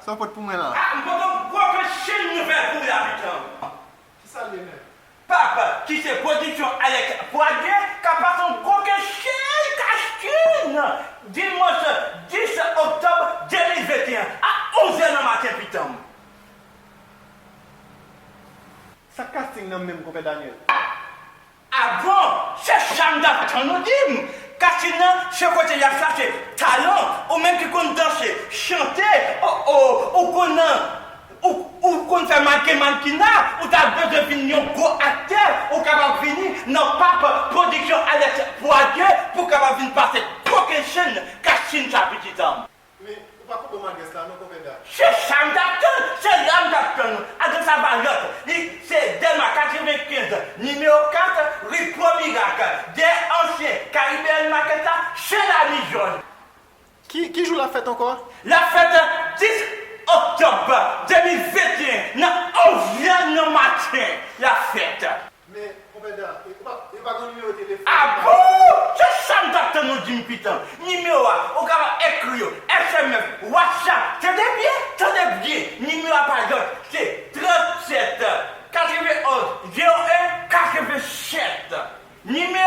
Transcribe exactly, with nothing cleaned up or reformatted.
Sa w pot pou mwen la? Ah, m pote yon gwo kechenn nouvèl pou w la, pitanm. Kisa l ye menm? Pap, ki se pwodiksyon Alex Poirier, ka pase yon gwo kechenn kachin dimanch dis oktòb de mil venteyen a onzè nan maten, pitanm. Sa casting nan menm, konpè Daniel? Ah bon, se sa m t ap tann ou di m. Casting nan, se kote y ap chache talan, ou menm ki konn danse, chante, o, o, ou konn, ou, ou konn fè mannequin, mannequinat, ou ta bezwen vin yon gwo aktè, ou kapab vini nan Pap Pwodiksyon Alex Poirier pou w kapab vin pase gwo kechenn casting sa, pitit an. Men, ou pa ko ban m adrès la non, konpè Da. Se sa m t ap tann, se la m t ap tann ou. Adrès la pa lòt, li se Dèlma katrevenkenz, nimewo kat, ri Pwo Mirak, dèyè ansyen Caribbean Market la, se la li jwenn. Ki, ki jou l ap fèt ankò? L ap fèt dis oktòb de mil venteyen, nan onzè nan maten, l ap fèt. Men, konpè Da, e, ou pa, e pa gen nimewo telefòn? Ah bon? Se sa m t ap tann ou di m, pitanm. Nimewo a, ou kapab ekri yo, S M S, WhatsApp. Tande byen, tande byen. Nimewo a pa lòt, se trannsèt, katrevenonz, zewo en, katrevennsèt. Nimewo